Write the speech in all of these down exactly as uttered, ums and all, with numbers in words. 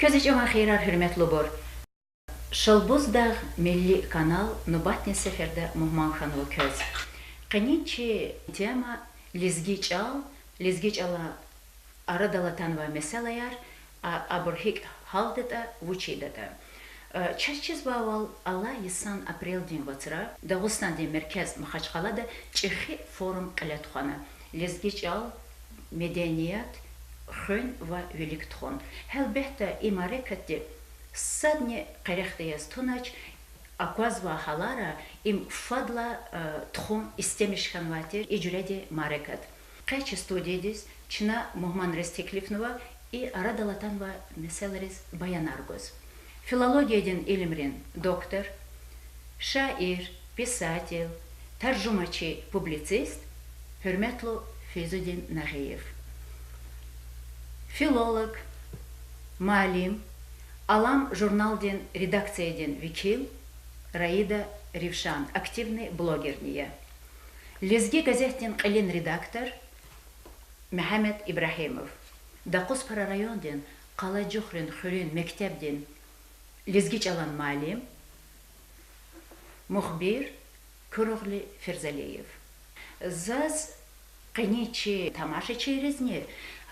Квез и чӀаван хийирар, гьуьрметлубур. Шалбуздагъ милли канал нубатдин сеферда мугьман хьанва квез. Къенин чи тема лезги чӀал, лезги чӀалан арадал атанвай месэлаяр, а, абур гьикӀ гьалдатӀа, вуч ийидатӀа. Э, чаз чизвайвал, алай йисан апрелдин вацра Дагъустандин меркез Махачкъалада чӀехи форум кьиле тухвана: лезги чӀал, меденият, хуьн ва вилик тухун. Гьелбетда, и мярекатди садни къерехда яз тунач, аквазвай гьалара им фадлай, э, тухун истемиш хьанвай тир и жуьредин мярекат. Къе чи студиядиз чна мугьманриз теклифнава и арадал атанвай месэлайриз баянар гуз филологиядин илимрин доктор, шаир, писатель, таржумачи, публицист гьуьрметлу Фейзудин Нагъиев, филолог, муаллим, Алам журналдин редакциядин векил Раида Рившан активный блогерни я, Лезги газетдин кьилин редактор Мегьамед Ибрагьимов, Докъузпара райондин Къаладжугърин хуьруьн мектебдин лезги чӀалан муаллим, мухбир Куругъли Ферзалиев. Заз, къенин чи тамашачийризни,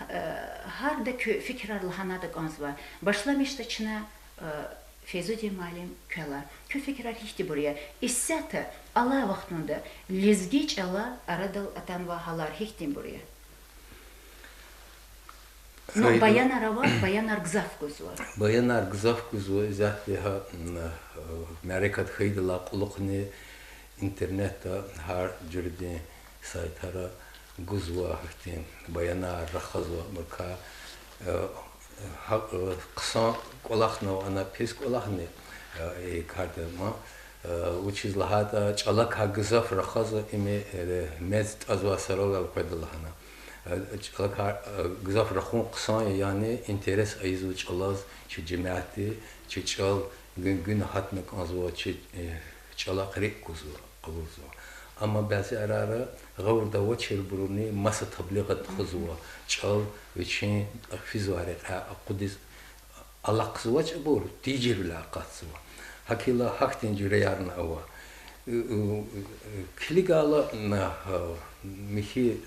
э, гьарда куь фикирар лагьанайтӀа кӀанзава. Башламишда чна, э, Фейзудин муаллим, квелай. Куь фикирар гьихьтинбур я? Исятда, алай вахтунда лезги чӀалан арадал атанвай гьалар гьихьтинбур я? Ну, баянар ава, баянар гзаф гузва. Баянар гзаф гузва, исятда гьа, м, э, мярекат хьайидалай кьулухъни интернетда гьар жуьредин сайтара гузва, гьахьтин баянар рахазва муькуь, э, гьа, э, хъсан кӀвалахни ава, ана пис кӀвалахни, э, и кардама, э, вучиз лагьайтӀа чӀалакай гзаф рахазва, им, э, мез тӀазвай сарал элкъведа лагьана. Э, чӀалакай, э, гзаф рахун хъсан я, яни интерес ийизва чӀалаз чи жемятди, чи чӀал гуьнгуьна гьатна кӀанзава, чи, э, чӀалахъ рикӀ кузва, къалурзава. Амма бязи арара гъавурда авачирбуруни маса таблигъат тухузва, чӀал вичин физвай рекьяй акъудиз алахъзавач абур, тийижирвиляй акъатзава. ГьакӀ хьайила гьахьтин жуьреярни ава. Килигайла, михьи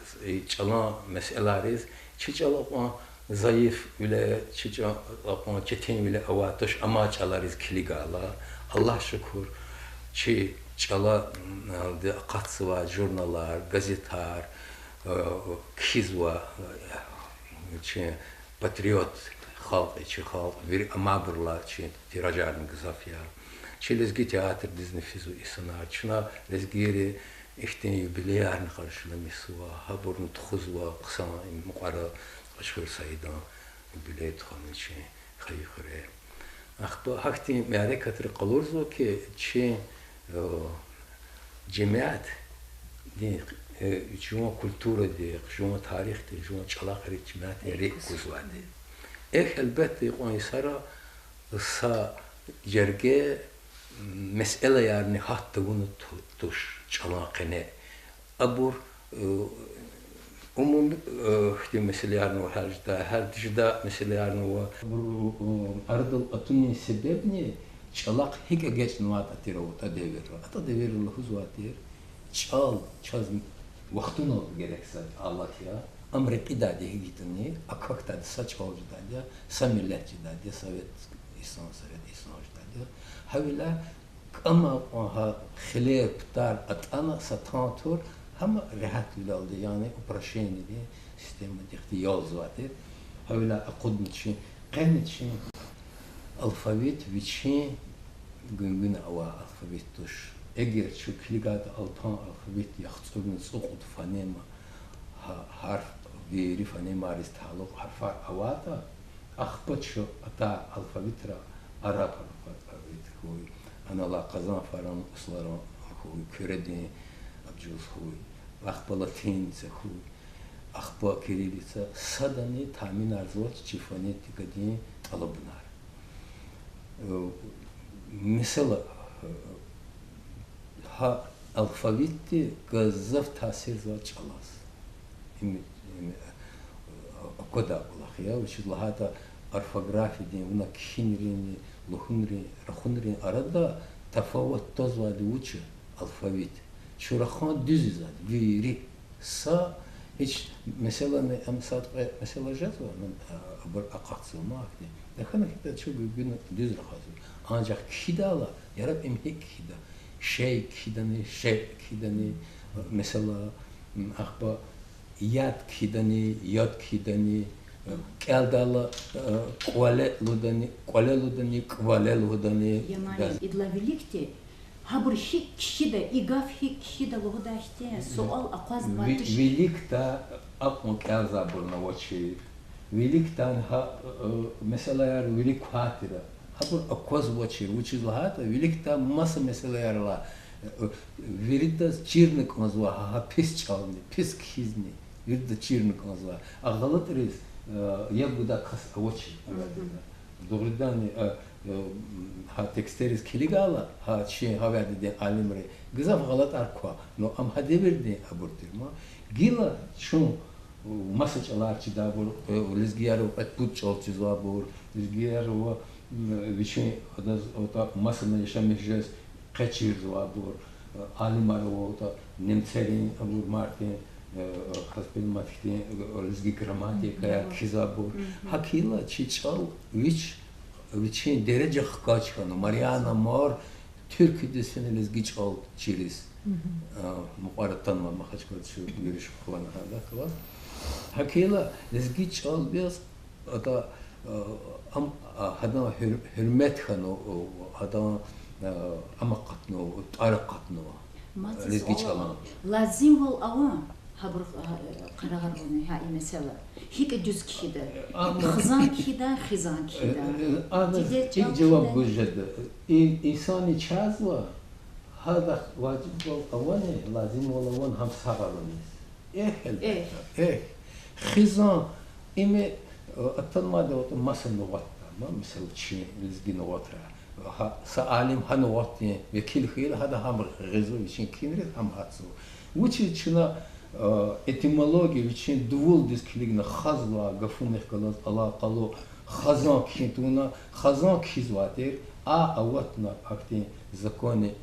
чӀалан месэлайриз, чи чӀал акьван зайифвиле, чи чӀал акьван четинвиле авай туш амай чӀалариз килигайла. Аллагь шукур, чи чӀалалди акъатзавай журналар, газетар кхьизва, чи патриот халкь я чи халкь, вири амайбурулай чи тиражарни гзаф я. Чи лезги театрдизни физва инсанар, чна лезгийри ихьтин юбилеярни къаршиламишзава, гьабурни тухузва хъсан, им мукьвара Кьуьчхуьр Саидан юбилей тухвана чи хайи хуьре. Ахпа гьахьтин мярекатри къалурзава хьи, чи жемятдин, жуван культурадихъ, жуван тарихди, жуван чӀалахъ рикӀ, жемятдин рикӀ гузвайди. Эхь, гьелбетда, икьван йисара са жерге месэлаярни гьат тавуна ту-, туш чӀалан къене. Абур умуми хьтин месэлаярни ава, гьар жедай, гьар жедай месэлаярни ава. Абур арадал атунин себебни чӀалахъ гьикӀ эгечӀнаватӀа тир аватӀа девирра. АтӀа девирра лугьузвай тир, чӀал чаз вахтунал герек са алат я, ам рекьидайди гьикӀ ятӀани, акахьдайди са чӀал жедайди я, са миллет жедайди я, совет инсан, совет инсан жедайди я. Гьавиляй кӀама кьван гьа хилер, птар атӀана са тан тур, гьам регьятвилелди, яни упрощенидин системадихъди ялзавай тир. Гьавиляй акъудна чи, къени чи алфавит вичин гуьнгуьна авай алфавит туш. Эгер чун килигайтӀа алтан алфавит, яхцӀурни цӀукьуд фонема, гьа-, гьарф, вири фонемайриз талукь гьарфар авайтӀа, ахпа чун атай алфавитра, араб алфавит хьуй, анал алай къазанфаран, усларан хьуй, куьредин абжуз хьуй, ахпа латиница хьуй, ахпа кириллица, садани таъминарзавач чи фонетикадин тӀалабунар. Месела, гьа алфавитди гзаф таъсирзава чӀалаз. Им, им аквадай кӀвалах я, вучиз лагьайтӀа орфографиядин, вуна кхьинринни, лугьунрин, рахунрин арада тафават твазвайди вуч я? Алфавит. Чун рахан дуьз ийизвайди я, вири. Са гьич месэлани, ам сад-кьве месэла жезва, ну, а, абур акъатзава ма ахьтин. Тахьана хьайитӀа чун гуьгъуьна дуьз рахазва. Анжах кхьидайла, яраб им гьикӀ кхьида? Шей кхьидани, шей кхьидани, месела, м, ахпа яд кхьидани, яд кхьидани, э, кӀелдайла, э, кӀвале лугьудани, кӀвале лугьудани, кӀвале лугьудани. Ямани, идалай виликди, гьабур гьикӀ кхьида, и гаф гьикӀ кхьида лугьудай хьтин суал акъвазнавай туш. Ви-, виликдай акьван кӀелзавайбурни авачир. Виликдани гьа, э, месэлаяр вири квай тир. Абур аквазвачир, вучиз лагьайтӀа виликдай маса месэлаяр алай, э, виридаз чирна кӀанзавай гьа, гьа пис чӀални, пис кхьизни, виридаз чирна кӀанзавай. А гъалатӀриз, э, яб гудай кас авачир. Дугъриданни, э, э, гьа текстериз килигайла, гьа чи гьа вядидин алимри, гзаф гъалатӀар ква, но ам гьа девирдин абур тир ма. Гила чун маса чӀалар чидайбур, э, лезгияр ава кьвед-пуд чӀал чизвайбур, лезгияр ава, м, вичин адаз, отӀа масана яшамиш жез къе чирзавайбур, э, алимар ава, отӀа немцерин абур мартин, э, хазпин матхьтин, э, лезги грамматикаяр кхьизвайбур. ГьакӀ хьайила чи чӀал вич, вичин дережа хкаж хьанва. Марьяна Мар туьрквидиз фена лезги чӀал чириз, э, мукьвара атанва Махачкъалада, чи вири шухвана гьада кваз. ГьакӀ хьайила лезги чӀал бяз, атӀа, э, ам, а, гьадан гьуьр-, гьуьрмет хьанва, э, гьадан, э, ам акъатнава, тӀвар акъатнава лезги чӀалан. Лазимвал ава гьабур, э, къарагъарун гьа и месэла. ГьикӀ дуьз кхьида? Хизан кхьида, хизан кхьида. Э, э, ана и жаваб гуз жеда. И инсанди чазва, гьадахъ важибвал авани, лазимвал авани гьам сагъаруниз. Эхь, элбетда, эхь. Хизан, им, э, атанмайди ватӀа маса нугъатда, ма, месела, чи лезги нугъатра. Гьа, са алим гьа нугъатдин векил хьайила, гьада гьам гъизва, вичин кхьинриз гьам гьатзава. Вучиз чна, э, этимология вичин дувулдиз килигна хазвай гафунихъ галаз алакъалу хазан кхьин тавуна, хазан кхьизвай тир, а аватна ахьтин закони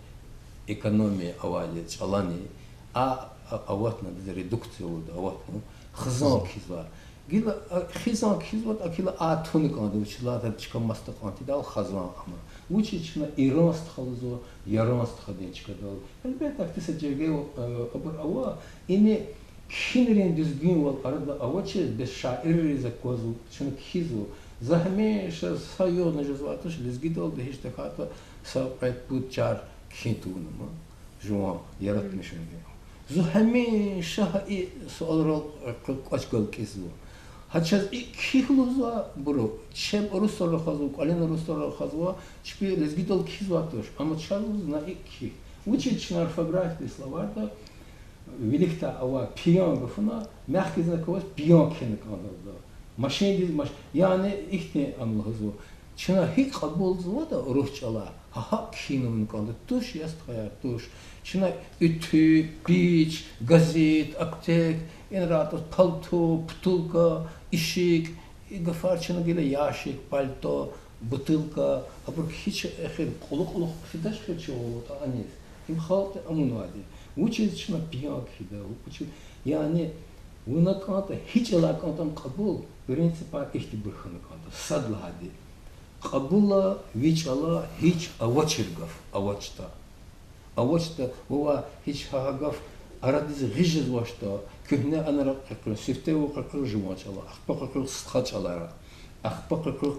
экономии авайди чӀалани, а, а, аватна, адаз редукция лугьуда, аватна хизан кхьизва. Гила, а, хизан кхьизватӀа, гила а туна кӀанда, вучиз лагьайтӀа чка масадакьан тийидайла хазан ама. Вучиз чна иран стха лугьузва, яран стхадин чкадал? Гьелбетда, ахьтин са жерге, э, абур ава, ина кхьинрин дуьзгуьнвал арада авачиз, бес шаирриз аквазва, чна кхьизва. За гьамиша са югъни жезвайди туш, лезгидалди гьич тахьайтӀа са кьвед-пуд, чар кхьин тавуна ма, жуван яратмишунрин. Зун гьамиша гьа и суалрал кӀвач галкӀизва. Гьа чаз икӀ кхьихь лугьузвайбуру, чеб урусдал рахазва, кӀвалин урусдал рахазва, чпи лезгидал кхьизвайди туш, амма чаз лугьузва на икӀ кхьихь. Вучиз чна орфографиядин словарда виликдай авай пиян гафуна мягкий знак аваз пиян кхьена кӀандалда. Машиндиз маш-, яни ихьтин ам лугьузва. Чна гьикӀ кьабулзаватӀа урус чӀала, гьа гьакӀ кхьинун кӀанда туш, я стхаяр, туш. Чна уьтуь, пич, газет, аптек, инра ятӀа палто, бутылка, ишик, и гафар чна гила ящик, пальто, бутылка, абур хьи чи эхир кьулухъ-кьулухъ фидач хьи чи ваватӀа аниз. Им халкьди амунвайди. Вучиз чна пиян кхьида, вучиз, яни вуна кӀантӀа, гьи чӀалай кӀантӀани кьабул, принципар ихьтинбур хьана кӀанда. Сад лагьайди, кьабула ви чӀала гьич авачир гаф авачтӀа. АвачтӀа, вавай гьич гьа, гьа гаф арадиз гъиз жезвачтӀа, куьгьне анра къекъуьр, сифте вун къекъуьр жуван чӀала, ахпа къекъуьр стха чӀалара, ахпа къекъуьр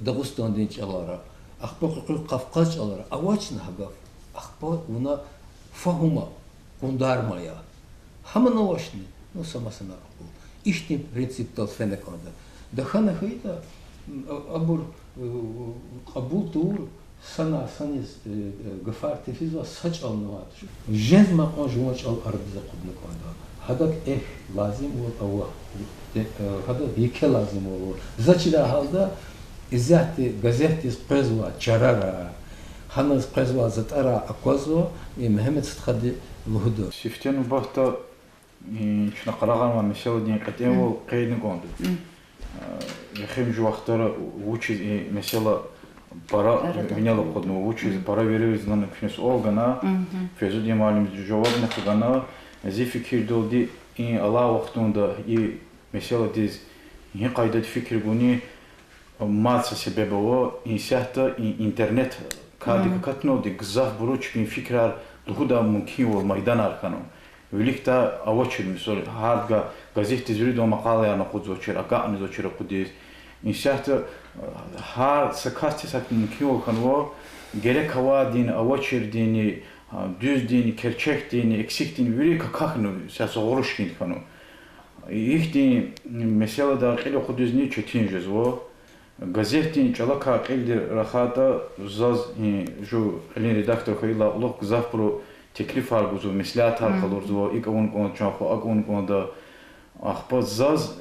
Дагъустандин чӀалара, ахпа къекъуьр Кавказ чӀалара, авачни гьа гаф, ахпа вуна фагьума къундармая. Гьамни авачни, ну, са масанар кьабул. Ихьтин принципдал фена кӀанда. Тахьана хьайитӀа, м, а-, абур, э, кьабул тавур, сана-саниз, э, э, гафар тефизва, са чӀални авайди туш. Жезмай кьван жуван чӀал арадиз акъудна кӀанда. Гьадак эхь, лазимвал ава. Э, э, гьадак еке лазимвал ава. За чидай гьалда исятда газетдиз къвезвай чарара, гьаниз къвезвай затӀара аквазва, и Мегьамед стхади лугьуда. Сифте нубатда, э, чна къарагъарнавай месэладин кьетӀенвал къейдна кӀанда. Эхиримжи вахтара вучиз и месэла пара винел акъуднава, вучиз пара вири зунни куьне суал гана, Фейзудин муаллим жавабни хгана, зи фикирдалди, и алай вахтунда и месэладиз гьи къайдада фикир гуни, мад са себеб ава, исятда и интернет кардик акатуналди гзафбуру чпин фикирар лугьудай мумкинвал, майданар хьанва. Виликдай авачир, мисал, гьар га-, газетдиз вирида макъалаярни акъудзавачир, агакьнизвачир акъудиз. Исятда гьар са касдиз гьакӀ мумкинвал хьанва, герек авайдини, авачирдини, дуьздини, керчекдини, эксикдини вири какахьна са, са гъурушкин хьанва. Ихьтин месэладай кьил акъудизни четин жезва. Газетдин чӀалакай кьилди рахайтӀа, заз и жув кьилин редактор хьайила кьулухъ гзафбуру теклифар гузва, меслятар къалурзава, икӀ авун кӀанда чан хва, акӀ авун кӀанда. Ахпа заз,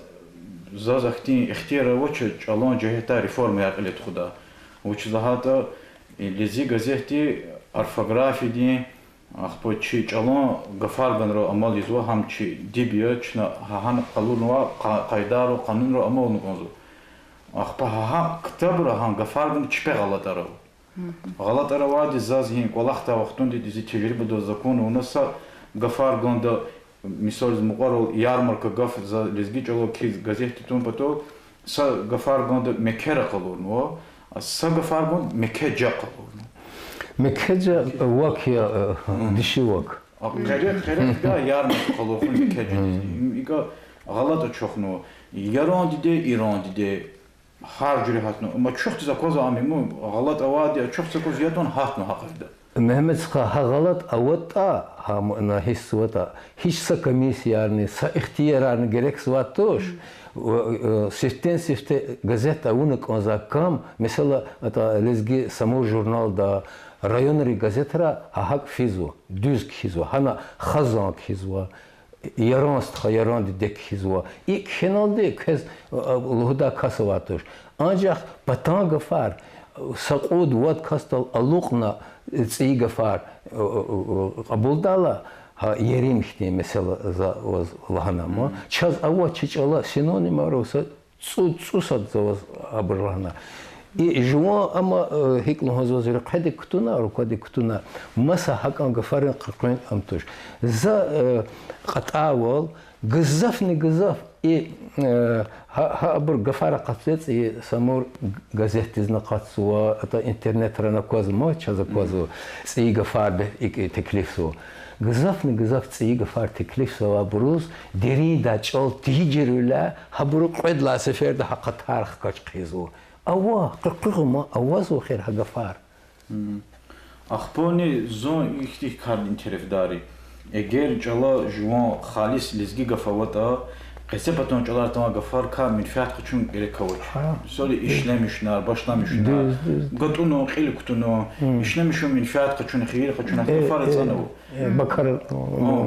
заз ахьтин ихтияр авач чӀалан жигьетдай реформаяр кьиле тухудай. Вучиз лагьайтӀа, и Лезги газетди орфографиядин, ахпа чи чӀалан гафарганра амал ийизва, гьам чи диб я, чна гьа-, гьана къалурнавай къа-, къайдайра, къанунра амал авуна кӀанзава. Ахпа гьа-, гьа ктабра гьа гафарганда чпи гъалатӀар ава. ГъалатӀар авайди заз гьи кӀвалахдай вахтунди зи тежрибада заз акуна, вуна са гафарганда, мисализ, мукьварал ярмарка гаф за лезги чӀалал кхьиз газетда тун патал, са гафарганда мекера къалурнава, а са гафарганда мекежа къалурнава. Мекежа вак я, диши вак. Къерех, къерехдивай ярмарка къалурнава мекежадиз. ИкӀа гъалатӀ ачухнава. Яран диде, иран диде. Гьар жуьре гьатна. Амма ачухдиз аквазва ам, им гъалатӀ авайди ачухдиз аквазва, ятӀани гьатна гьа къайда. Мегьамед стха, гьа гъалатӀ аватӀа, гьа мана гьисс аватӀа, гьич са комиссиярни, са ихтиярарни герекзавай туш, сифтени-сифте газетда авуна кӀанзавай кам, месела, атӀа Лезги Самур журналда, районрин газетра гьа гьакӀ физва, дуьз кхьизва, гьана хазан кхьизва, яран стха, яран диде кхьизва. ИкӀ кхьеналди квез лугьудай кас авай туш. Анжах патан гафар са кьуд-вад касдал алукьна цӀийи гафар кьабулдайла, гьа ерим хьтин месэла за ваз лагьана ма. Чаз ава чи чӀала синонимар ава са цӀу-, цӀусад за ваз абур лагьана. И жуван ама, гьикӀ лугьузва, зи рекьедик кутуна, руквадик кутуна, маса гьакӀан гафарин къекъуьн ам туш. За кьатӀайвал, гзафни-гзаф и, гьа, гьа абур гафар акъатзава цӀийи, Самур газетдизни акъатзава, атӀа интернетрани аквазва, чаз аквазва, цӀийи гафар бе-, икӀ теклифзава. Гзафни-гзаф цӀийи гафар теклифзавайбуруз дериндай чӀал тийижирвиляй гьабуру кьвед лагьай сеферда гьа къатар хкаж хъийизва. Ава, къекъуьгъ ма, авазва эхир гьа гафар. Ахпани зун ихьтин кардин терефдар я. Эгер чӀала жуван халис лезги гаф аватӀа, къецепатан чӀалар атанвай гафарикай менфят къачун герек авач. Мисал яз, ишлемишунар, башламишунар, гатӀунун, кьил кутунун, ишлемишун, менфят къачуна, хийир къачуна, гафар ацӀанва.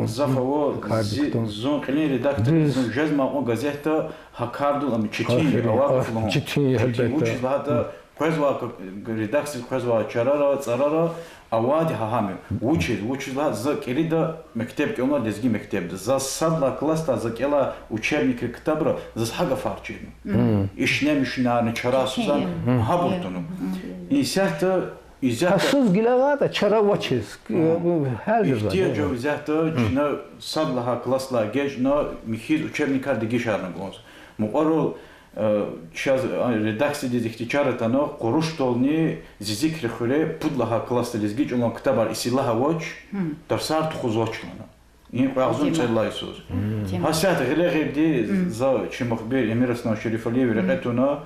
Гзаф ава, зи, зун кьилин редактор я, зун жезмай кьван газетда гьа кардал ам четин я, четин я, гьелбетда. Вучиз лагьайтӀа къвезвай, редакциядиз къвезвай чарара, цӀарара авайди гьа гьам я. Вучиз, вучиз лагьайтӀа за кӀерида мектеб кӀелна лезги мектебда. Заз сад лагьай классдай за кӀелай учебникра, ктабра заз гьа гафар чирна. Ишлемишунарни, чара сузан, гьабур туна. Исятда, исятда гьасуз гила аватӀа чара авачиз, гьелбетда, ихтияж ава исятда чна сад лагьай классдилай эгечӀна михьиз учебникар дегишарна кӀанзава. Мукьварал, чаз, редакциядиз ихьтин чара атана, Къуруштални Зизикри хуьре пуд лагьай классда лезги чӀалан ктабар исиллагь авач, тарсар тухузвач лагьана. И кьве агъзурни цӀерид лагьай йисуз. Гьасятда гъиле-гъилди за чи мухбир Эмир Аслан Шерифалиеви рекье туна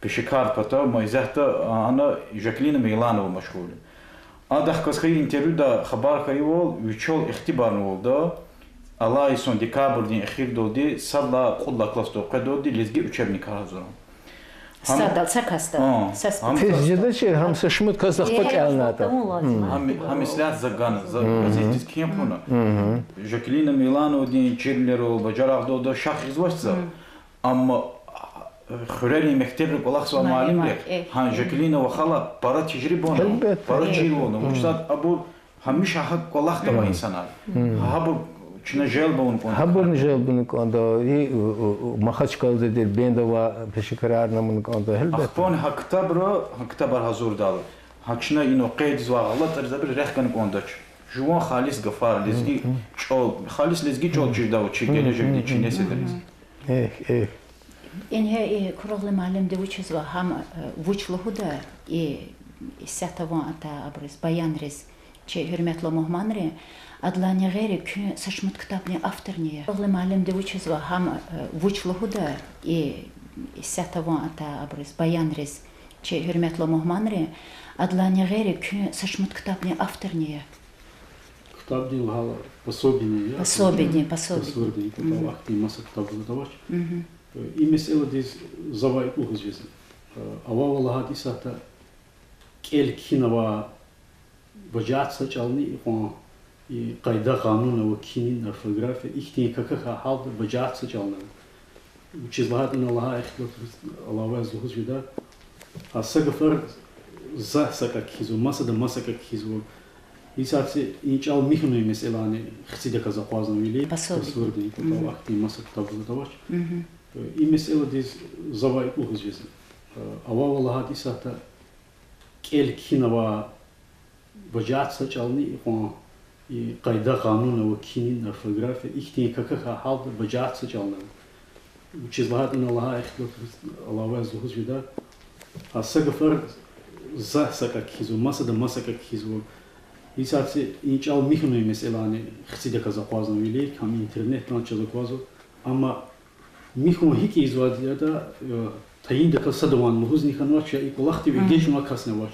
пешекар пата, ма исятда ана Жаклина Мейланова машгъул я. Адахъ галаз хьайи интервьюда хабар хьайивал, вичел ихтибарнавалда, алай йисан декабрдин эхирдалди сад лагьай кьуд лагьай классдал къведалди лезги учебникар гьазурна. Садал, са касдал, са специалист. Тез жедачир, гьам са шумуд касдихъ пакӀалнатӀа. Гьам меслят за гана, за газетдиз кхьин кьуна. Жаклина Мейлановадин чирвилерал, бажарагъдалди шак гъизвач за. Амма хуьрерин мектебра кӀвалахзавай муаллимрихъ гьа Жаклина вахалай пара тежриба авуна, пара чирвал авуна. Вучиз лагьайтӀа абур гьамиша гьакӀ кӀвалахда авай инсанар. Гьабур Чна желб авуна кӀанда. Гьабурни желб авуна кӀанда, и, у, у, у, Махачкъалада, Дербентда авай пешекарарни авуна кӀанда, гьелбетда. Ахпани гьа ктабра, гьа ктабар гьазурдайла, гьа чна инал къейдзавай гъалатӀар, забир рехъ гана кӀандач. Жуван халис гафар, лезги чӀал, халис лезги чӀал чирдайвал чи гележегдин чи несилриз. Эхь, эхь. Ингье и Куругъли муаллимди вучзава гьам, э, вуч лугьуда, и исятда ван атай абуруз баянриз, чи гьуьрметлу мугьманри, адалайни гъейри куьн са шумуд ктабдин авторни я. Куругъли муаллимди вучзава гьам, э, вуч лугьуда, и исятда ван атай абуруз баянриз, чи гьуьрметлу мугьманри, адалайни гъейри куьн са шумуд ктабдин авторни я. Ктабдин лагьайла, пособиени я, пособиени, пособиени. Пособиени, патал ахьтин маса ктаб авач. Э, и месэладиз завай икӀ лугьуз жезва. Э, авайвал лагьайтӀа, исятда кӀел-кхьин авай, важагьат са чӀални икьван, и къайда-къанун авай кхьинин, орфография, ихьтин какахьай гьалда важагьат са чӀални ава. Вучиз лагьайтӀа ина лагьай ихтилатриз алава яз лугьуз жеда, гьа са гафар за сакӀа кхьизва, масада масакӀа кхьизва. Исятда и чӀал михьунин месэлани хцидаказ акъвазнавайвиляй, пособиени, пособиени, патал ахьтин маса ктаб авач. Э, и месэладиз завай икӀ лугьуз жезва. Э, авайвал лагьайтӀа, исятда кӀел-кхьин авай, важагьат са чӀални икьван, и къайда-къанун авай кхьинин, орфография, ихьтин какахьай гьалда важагьат са чӀални ава. Вучиз лагьайтӀа ина лагьай ихтилатриз алава яз лугьуз жеда, гьа са гафар за сакӀа кхьизва, масада масакӀа кхьизва. Исятда и чӀал михьунин месэлани хцидаказ акъвазнавайвиляй, гьам интернетдани чаз аквазва. Амма михьун гьикӀ ийизвайди ятӀа, э, тайиндаказ садавайни лугьузни хьанвач, я и кӀвалахдив эгечӀнавай касни авач.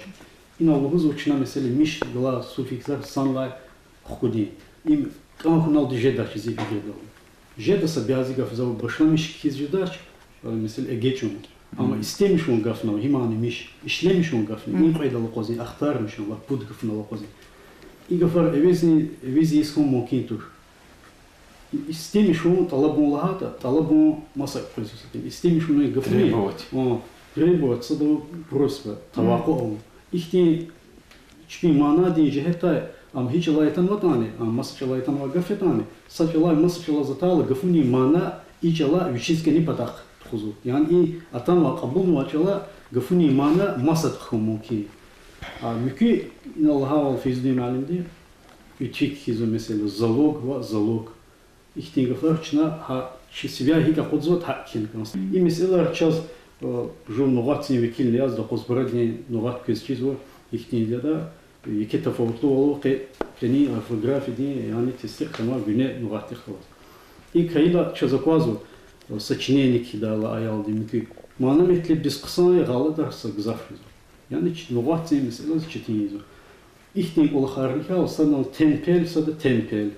Инал лугьузва чна, месела, миш галай суффиксар санлай хкудин. Им кӀан хьуналди жедач зи фикирдалди. Жеда са бязи гаф, за башламиш хьиз жедач, э, месела, эгечӀун. Амма истемишун гафни ава, гьамни миш, ишлемишун гафни, и кьведал акъвазин, ахтармишун, лап пуд гафунал акъвазин. И гафар эвезни, эвез ийиз хьун мумкин туш. Истемишун тӀалабун лагьайтӀа, тӀалабун масакӀа къвезва са тӀим. Истемишунин гафунин, требовать, садав просьба, тавакъу авун. Ихьтин чпин манадин жигьетдай, ам гьи чӀалай атанватӀани, ам маса чӀалай атанвай гаф ятӀани, са чӀалай маса чӀалаз атайла гафунин мана и чӀала вичиз кӀани патахъ тухузва. Яни и атанвай, кьабулнавай чӀала гафунин мана масад хьун мумкин. А муькуь, инал лагьайвал Фейзудин муаллимди, уьтуьк хьизва, месела, залог ва залог. Ихьтин гафар чна гьа чи сивяй гьикӀ акъудзаватӀа, гьакӀ кхьена кӀанзава. И месэлаяр чаз, э, жув нугъатдин векилни яз, Докъузпарадин нугъат квез чизва, ихьтин ятӀа, еке тафаватлувал ава къе-, къенин орфографиядин, яни тестикь хьанвай гуьне нугъатдихъ галаз. ИкӀ хьайила чаз аквазва, э, са чинени кхьидайла аялди муькуь, мана-метлебдиз хъсан я, гъалатӀар са гзаф жезва. Яни чи нугъатдин месэлаяр четин жезва. Ихьтин кӀвалахарни хьайила, садал темпел, сада темпел.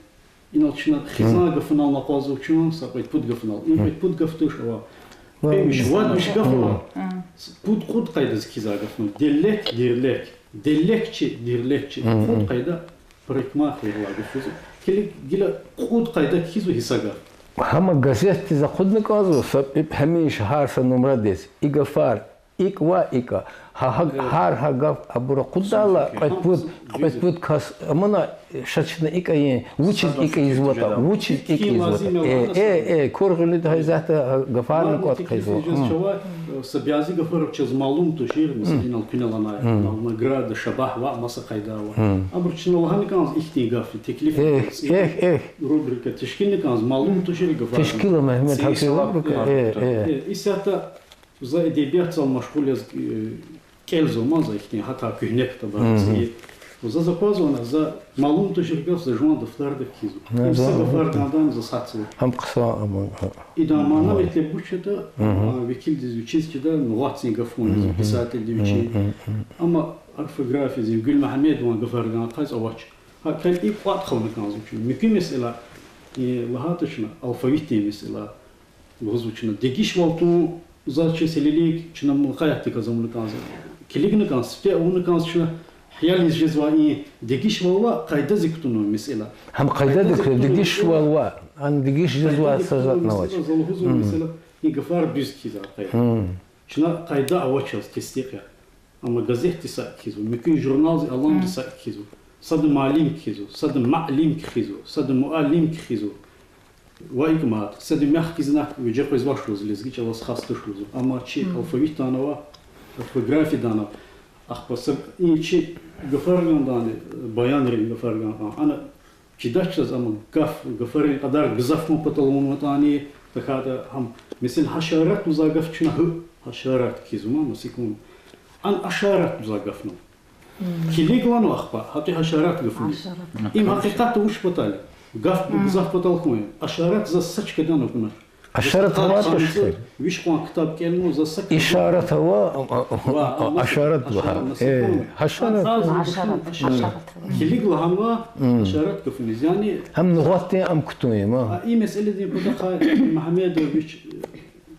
Инал чна хизан гафунални акъвазва чун, са кьвед-пуд гафунал. И кьвед-пуд гаф туш ава. Кьве-виш, вад-виш гаф ава. Пуд-кьуд къайдаз кхьизвай гафунал. Деллек, дирлек. Деллекчи, дирлексичи. Кьуд къайда парикмахервал гаф жезва. Килиг, гила кьуд къайда кхьизва гьа са гаф. Гьам газетдиз акъудна кӀанзава, са, гьамиша гьар са нумрадиз. И гафар икӀ ва икӀа. Гьа, гьа, гьар гьа гаф абур акъуддайла, кьвед-пуд, кьвед-пуд кас амуна, ша чна икӀ ийин, вучиз икӀ ийизватӀа, вучиз икӀ ийизватӀа. Э, э, э, Куругълиди гьа исятда гафарни кӀватӀ хъийизва. Са бязи гафар чаз малум тушир, месела, инал куьне лагьанай, инал награда, шабагь ва маса къайда ава. Абур чна лагьана кӀанзава ихьтин гаф, теклиф, рубрика тешкилна кӀанзава, малум тушир гафар. Тешкил ая, Мегьамед, гьакӀ рубрика. Э, э. Исятда за эдебиятдал машгъул яз, э, кӀелзава ман за ихьтин, гьатта куьгьне ктабар, сейир. Заз аквазва ана, за малум тушир гаф за жуван дафтарда кхьизва. Им са гафар кӀандани за сад сад. Гьам хъсан, гьам. Идан мана-метлеб вуч ятӀа, а, векилдиз вичиз чида, нугъатдин гаф хьун лезва, писателди вичи. Амма орфографиядин, Гуьлмегьамедован гафарилай ахъайиз авач. Гьа квел икӀ кӀватӀ хъувуна кӀанзава чун. Муькуь месэла, э, лагьайтӀа чна, алфавитдин месэла. Лугьузва чна дегишвал тун, заз чиз гьелелиг чна мукъаятдаказ авуна кӀанзава. Килигна кӀанзава, сифте авуна кӀанзава чна, гьялиз жезвай и дегишвал ва къайдадик кутунвай месэла. Гьам къайдадик, къайдадик кутунвай дегишвал месэла. Ва, ан дегиш жезвай са затӀни авач. Къайдадик кутунвай месэла, за лугьузвай месэла, и гафар дуьз кхьизвай къайда. Чна къайда авач чаз тестикь я. Амма газетди са кхьизва, муькуь журналди, аламди са кхьизва. Сада муаллим кхьизва, сада муаллим кхьизва, сада муаллим кхьизва. Ва икӀ мад, сада мягь кхьизна, виже къвезвач лугьуз, лезги чӀалаз хас туш лугьузва. Амма чи алфавитдани ава, орфографиядани ава, ахпа са и чи гафаргандани, баянрин гафарган, ана чидач заз, амма гаф, гафарин кьадар гзаф ман патал авунватӀани, тахьайтӀа гьам, месела, гьашарат лугьузвай гаф чна гьу, гьашарат кхьизва, ма, насикум. Ан ашарат лугьузвай гаф я. Килиг лагьанва ахпа, гьакъи гьашарат гафуниз. Им гьакъикъатда вуч патал я? Гаф гзаф патал хьун я. Ашарат заз са чкадани акунач. Ашарат аватӀа, виш кьван ктаб кӀелна, заз са кьван. Ишарат ава, ашарат ава. Гьашарат. Килиг лагьанва ашарат гафуниз. Яни гьам нугъатдин ам кутун я, ма. И месэладин патахъай Мегьамедов вич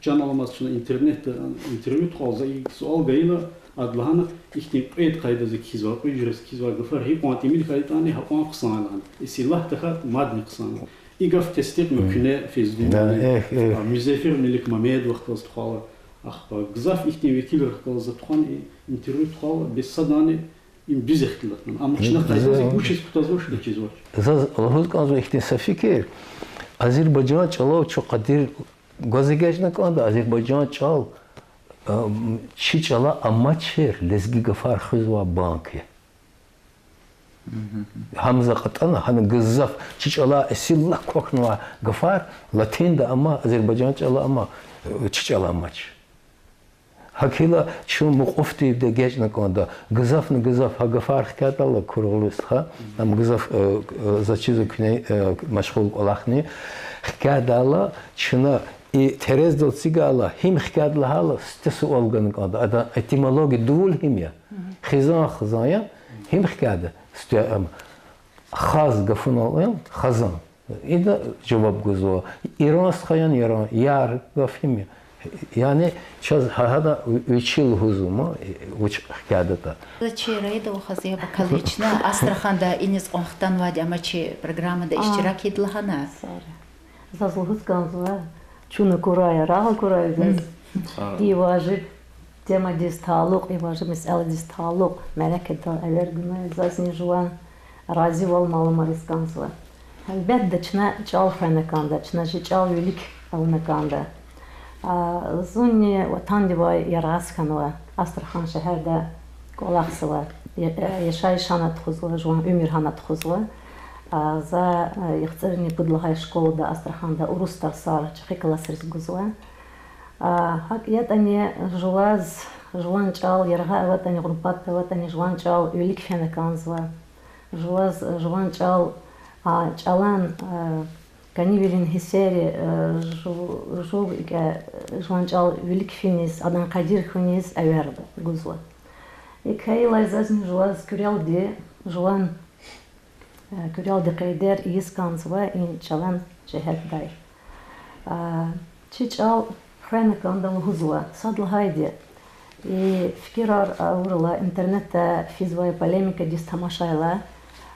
чан аламаз чна интернетда интервью тухвайла, за и суал гайила, ада лагьана, ихьтин кьвед къайдада кхьизвай, кьве жуьре кхьизвай гафар гьикьван тӀимил хьайитӀани, гьакьван хъсан я лагьана. Исиллагь тахьайтӀа мадни хъсан я. И гаф тестикьна куьне Фейзудинни, Музефир Меликмамедовахъ галаз тухвайла, ахпа гзаф ихьтин векилрихъ галаз за тухвана, и интервью тухвайла, бес садани им дуьз ихтилат авуна. Амма чна къайдада вучиз кутазвач, чизвач. Заз лугьуз кӀанзава ихьтин са фикир. Азербайжан чӀалав чун къадир гваз эгечӀна кӀанда, азербайжан чӀал, чи чӀала амачир лезги гафар хуьзвай банк я. Гьам за кьатӀана, гьана гзаф чи чӀала эсиллагь квахьнавай гафар латинда ама, азербайжан чӀала ама, чи чӀала амач. ГьакӀ хьайила чун мукьуфдивди эгечӀна кӀанда, гзафни гзаф гьа гафар хкядайла, кургъули стха, ам гзаф, заз чизва куьне машгъул кӀвалахни, хкядайла чна и терездал эцигайла, гьим хкяда лагьайла, сифте суал гана кӀанда, адан этимология дувул гьим я. Хизан, хизан я, гьим хкяда, сифте ам хаз гафунал я, хазан. Ида жаваб гузва. Иран стха яни, Яран, яр гаф гьим я. Яни чаз гьа-, гьада ви-, вичи лугьузва ма, вуч хкядатӀа. Чи Раида вахаз яб акалична, Астраханда иниз кьван хтанвайди ама чи программада иштирак ийида лагьана. Заз лугьуз кӀанзава, чун акурай, рагъ акурай заз. И важиб темадиз талукь, и важиб месэладиз талукь мярекатдал эвер гунай зазни жуван разивал малумариз кӀанзава. Гьелбетда, чна чӀал хвена кӀанда, чна чи чӀал вилик авуна кӀанда. Зунни ватандивай яргъаз хьанва, Астрахан шегьерда кӀвалахзава, яшайиш гьана тухузва, жуван уьмуьр гьана тухузва. За яхцӀурни пуд лагьай школада, Астраханда урус тарсар чӀехи классриз гузва. ГьакӀ ятӀани жуваз, жуван чӀал яргъа аватӀани, гъурбатда аватӀани, жуван чӀал вилик фена кӀанзава. Жуваз, жуван чӀал, чӀалан, кӀанивилин гьиссери, жув-, жув-, жуван чӀал вилик финиз, адан къадир хьуниз эвер гузва. ИкӀ хьайила зазни жуваз куьрелди, жуван куьрелди къейдер ийиз кӀанзава и чӀалан жигьетдай. Чи чӀал хвена кӀанда лугьузва, сад лагьайди, и фикирар авурла, интернетда физвай полемикадиз тамашайла,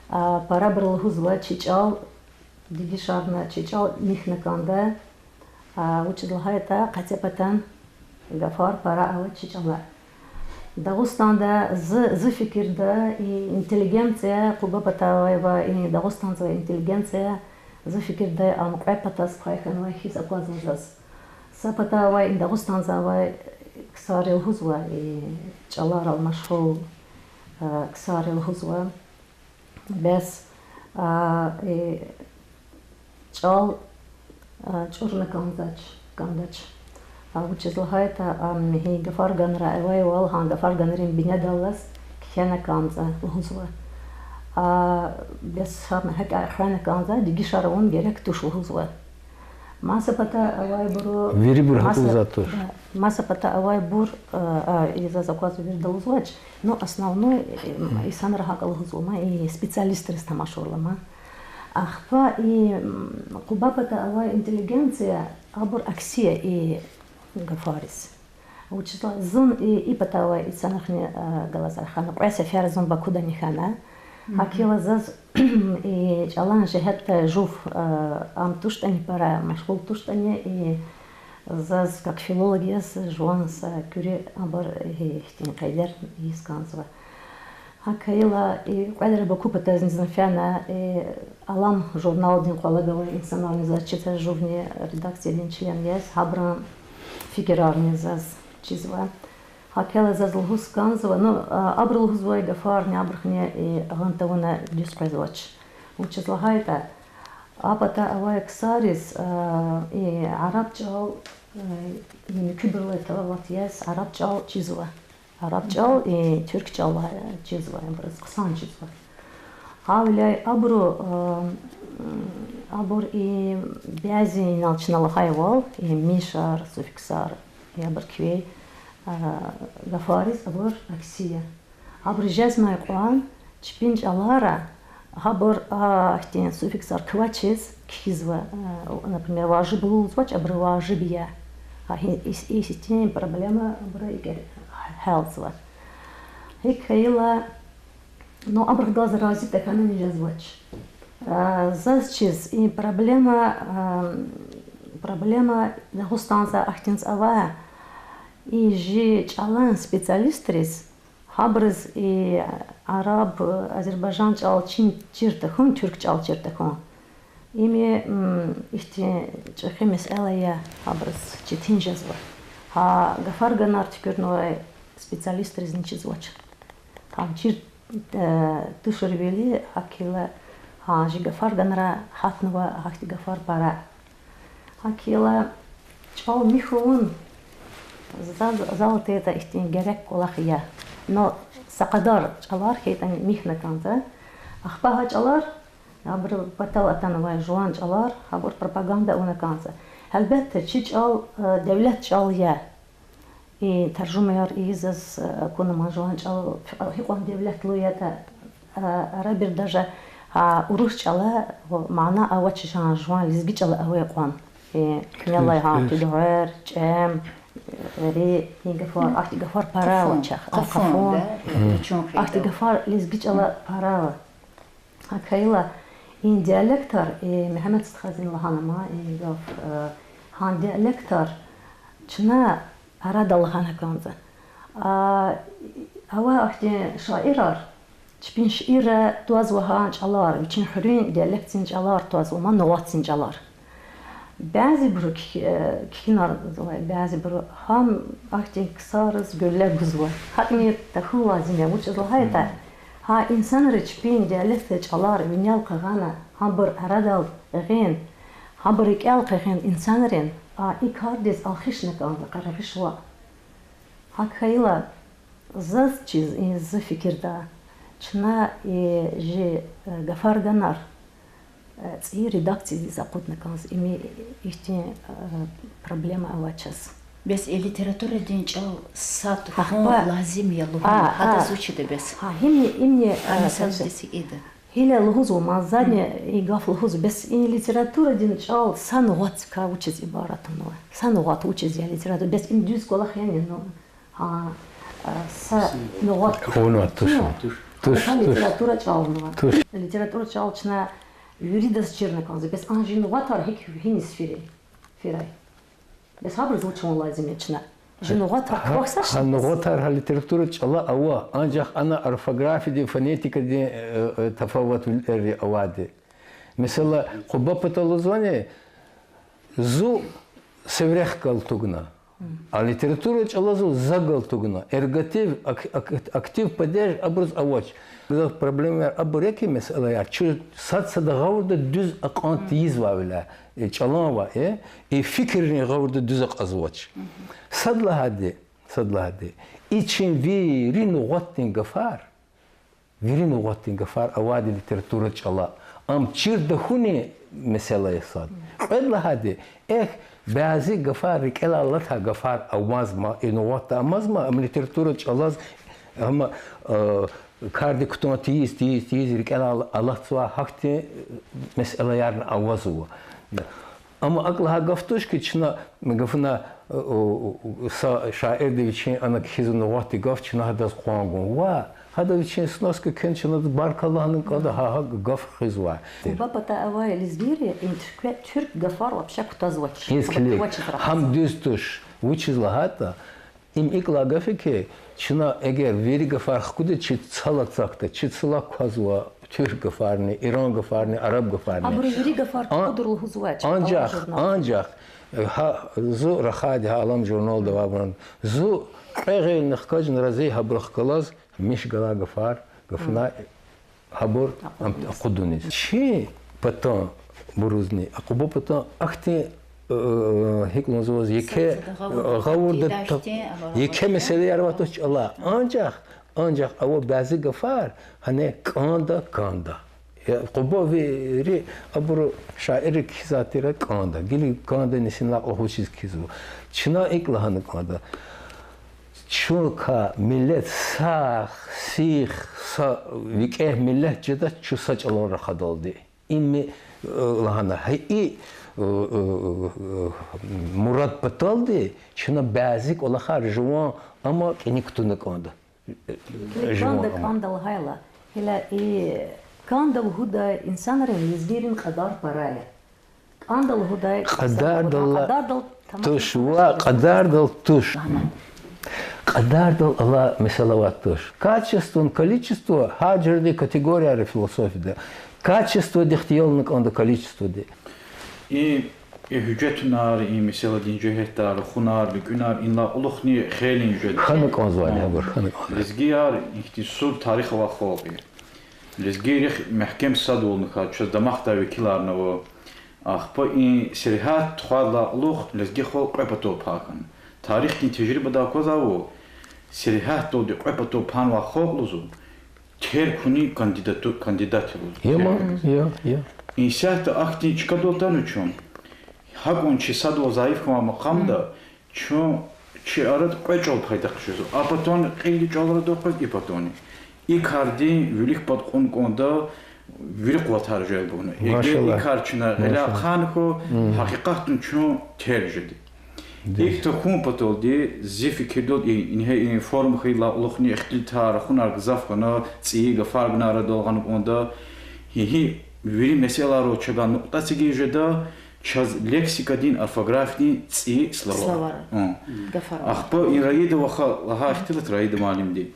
парабуру лугьузва чи чӀал дегишарна, чи чӀал михьна кӀанда, вучиз лагьайтӀа къецепатан гафар пара ава чи чӀала. Дагъустанда, зи, зи фикирда, и интеллигенция, Къуба патавай ва и Дагъустандивай интеллигенция, зи фикирда, ам кьве патаз пай хьанвай хьиз аквазва заз. Са патавай и Дагъустандивай ксар лугьузва, и чӀаларал машгъул ксар лугьузва. Бес чӀал чӀурна кӀанзач, кӀандач. Вучиз лагьайтӀа ам гьи гафарганра авайвал, гьа гафарганрин бинедаллаз кхьена кӀанзава лугьузва. Бес гьам гьакӀ хвена кӀанзава, дегишар авун герек туш лугьузва. Маса пата авайбуру, Вирибур гьакӀ лугьузвайди туш. Маса пата авайбур, и заз аквазва вирида лугьузвач, ну, основной инсанра гьакӀ лугьузва ма, и специалистриз тамашайла ма. Ахпа и Къуба пата авай интеллигенция, абур акси я и гафариз. Вучиз лагьайтӀа зун и, и пата авай инсанрихъни галаз рахана, кьве сефер зун Бакудани хьана. ГьакӀ хьайила заз и чӀалан жигьетдай жув ам туштӀани пара машгъул туштӀани, и заз, как филолог яз, жуван са куьруь абур, ихьтин къейдер ийиз кӀанзава. ГьакӀ хьайила, и кьвед лагьай Баку патазни зун фена, и Алам журналдин къвалав авай инсанарни заз чизвай, жувни редакциядин член яз, гьабурун фикирарни заз чизва. ГьакӀ хьайила заз лугьуз кӀанзава, ну, а, абуру лугьузвай гафарни, абурухни и гъун тавуна дуьз къвезвач. Вучиз лагьайтӀа, а пата авай ксариз, а, и араб чӀал, а, и муькуьбурулай талават яз араб чӀал чизва. Араб чӀал, и туьрк чӀал, а, чизва, абуруз хъсан чизва. Гьавиляй абуру, а, м, абур и бязи инал чна лагьайвал, и мишар, суффиксар, и абур квай, а, гафариз абур акси я. Абуру жезмай кьван чпин чӀалара гьабур, а, ахьтин суффиксар квачиз кхьизва, а, например, важиблу лугьузвач, абуру важиб я. А, гьи-, и, и сифтени проблема абуру икӀ гьялзава. ГьикӀ хьайила, ну, абурухъ галаз рази тахьанани жезвач. А, заз чиз, и проблема, а, проблема Дагъустанза ахьтинза ава, и жи чӀалан специалистриз, гьабуруз и араб, азербайжан чӀал чин чир тахьун, туьрк чӀал чир тахьун. Им, м, ихьтин чӀехи месэла я, гьабуруз четин жезва. Гьа гафарганар туькӀуьрнавай специалистризни чизвач. Гьам чир, э, туширвили, гьакӀ хьайила, гьа жи гафарганра гьатнава гьахьтин гафар пара. ГьакӀ хьайила чӀал михь авун, за-, зал атайтӀа, ихьтин герек кӀвалах я. Но са кьадар чӀалар хьайитӀани михьна кӀанзава. Ахпа гьа чӀалар, абуру патал атанвай жуван чӀалар, абур пропаганда авуна кӀанзава. Гьелбетда, чи чӀал, э, девлет чӀал я. И таржумаяр ийиз заз, э, акуна ман жуван чӀал, гьикьван девлетлу ятӀа, э, арабир даже, а, урус чӀала мана авач жан жуван лезги чӀала авай кьван. Э, куьне алай гьа туьдгъвер, чӀем, ри, и гафар, ахьтин гафар пара авач, а, къафун, къафун. Ахьтин гафар лезги чӀала пара ава. ГьакӀ хьайила, и диалектар, э, Мегьамед стхадини лагьана ман и гаф, э, гьа диалектар чна арадал лагьана кӀанзава. А, ава ахьтин шаирар, чпин шиирра твазва гьа чӀалар, вичин хуьруьн диалектдин чӀалар твазва, ма нугъатдин чӀалар. Бязибуру кхьи-, э, кхьинарзавай, бязибуру гьам ахьтин ксариз гуьлле гузва. ГьакӀни тахьун лазим я, вучиз лагьайтӀа, гьа инсанри чпин диалектдин чӀалар винел хъийиз, гьабур арадал гъин, гьабур рикӀел хъийин инсанрин, а, и кардиз алхишна кӀанзава, къарагъиш ваъ. ГьакӀ хьайила, заз чиз, и зи фикирда, чна и жи, э, гафарганар, э, цӀийи редакциядиз акъудна кӀанзава, им ихьтин, э, проблема авачиз. Бес и литературадин чӀал сад хьун лазим я лугьун, гьадаз вуч ийида бес? Гьа, гьимни, имни, э, гьеле лугьузва ман, задни и гаф лугьузва, бес и литературадин чӀал са нугъатдикай вучиз ибарат авунва? Са нугъат вучиз я литература? Бес им дуьз кӀвалах яни, ну, гьа, э, са нугъат. Авунва, туш. Туш, туш. Литература чӀал авунва. Туш. Литература чӀал чна виридаз чирна кӀанзава, бес а жи нугъатар гьикӀ, гьиниз фирай, фирай? Бес гьабуруз вуч авун лазим я чна? Жи нугъатар квахьзавач. Гьа нугъатар гьа литература чӀала ава, анжах ана орфографиядин, фонетикадин, э, э, тафаватлувилерни авайди. Месела, Къуба патал лугьузвани, зу севрехъ галаз тугна. А литература чӀалаз за галаз тугна. Эргатив, ак-, ак-, актив падеж абуруз авач. Гзаф проблемаяр абур я хьи, меселаяр чун сад-садан гъавурда дуьз акьван тийизвайвиляй, э, чӀалан ва, э, и фикиррин гъавурда дуьз акьазвач. Сад лагьайди, сад лагьайди, и чи вири нугъатдин гафар, вири нугъатдин гафар авайди литература чӀала, ам чир тахьуни месела я сад. Кьвед лагьайди, эхь, бязи гафар рикӀелай алатай гафар амазма, и нугъатда амазма, ам литература чӀалаз, ам, э, кардик кутун тийиз, тийиз, тийиз, рикӀелай ал-, алатзавай гьахьтин меселаярни авазва. Амма акӀ лагьай гаф туш хьи, чна гафуна, э, э, са шаирди вичин ана кхьизвай нугъатдин гаф, чна гьадаз къван гун. Ва гьада вичин сноска кхьена, чна адаз баркалла лагьана кӀанда, гьа, гьа гаф хуьзва. Къуба пата авай лезгийри и туьрк, туьрк гафар вообще кутазвач. Гьам дуьз туш. Вучиз лагьайтӀа, Им икӀ лагьай гаф я хьи, чна эгер вири гафар хкудиз, чи цал ацахьда, чи цлак квазва туьрк гафарни, иран гафарни, араб гафарни. Абуру вири гафар А-, кьудур лугьузвач, анжах, алам журналда. Анжах, э, гьа, зун рахайди гьа Алам журналда авайбурун. Зун кьве гъилни хкажна рази гьабурухъ галаз, миш галай гафар, гафунай гьабур акъудуниз. Чи патан бурузни, а Къубан патан ахьтин, э, гьикӀ лугьузваз, еке, гъавурда, еке месэлаяр авай туш чӀалай. Анжах, анжах ава бязи гафар, гьана кӀанда, кӀанда. Я, Къубан вири абуру шаирри кхьизвай тир кӀанда. Гила кӀанда нисинлай кьулухъ вучиз кхьизва. Чна икӀ лагьана кӀанда. Чун квай миллет са сих, са викӀегь миллет жедач чун са чӀалан рахадалди. Им, э, лагьана, гьа и, э, э, э, мурад паталди чна бязи кӀвалахар жуван ама кӀаник кутуна кӀанда. Жуван КӀанда, ама. КӀанда лагьайла, гила и кӀанда лугьудай инсанрин, лезгийрин кьадар пара я. КӀанда лугьудай, кьадардал, кьадардал тамаш туш, ва кьадардал туш. Кьадардал алай месэла авай туш. Качествони количество гьар жуьредин категорияр я философияда. Качестводихъ ялна кӀанда количестводи. И, и гьуьжетунар, и месэладин жигьетар, рахунар, луькӀуьнар, инлай кьулухъни хейлин гьуьжет. Хьана кӀанзавайни абур, хьана кӀанзавай. Лезгияр ихьтин сур тарих авай халкь я. Лезгийрихъ мягькем садвални хьана, чаз дамахдай векиларни ава. Ахпа и сергьят тухвайдалай кьулухъ лезги халкь кьве патав пай хьана. Тарихдин тежрибадай аквазвайвал, сергьятдалди кьве патав пайнавай халкь лугьузва, терг хьунин кандидату-, кандидат я лугьузва. Терг. Исятда ахьтин чкадал атанва чун. Гьакӏни чи садвал зайиф хьанвай макъамда чун чи арада кьве чӏал пайдах жезва. А патани кьилди чӏал арадал къвез, и патани. И кардин вилик пад кьун кӏанда вири къуватар желб авуна. Эгер и кар чна гъиляй ахъайна хьуй, гьакъикъатдани чун терг жеди. Икӏ тахьун паталди, зи фикирдалди, ингье и форум хьайидалай кьулухъни ихтилатар, рахунар гзаф хьана, цӏийи гафарни арадал гъана кӏанда. Гьи-гьи, вири месэлайрал чавай нукьта эцигиз жеда, чаз лексикадин, орфографиядин цӏийи словарь. Ахпа и Раида ваха лагьай ихтилат, Раида муаллимди.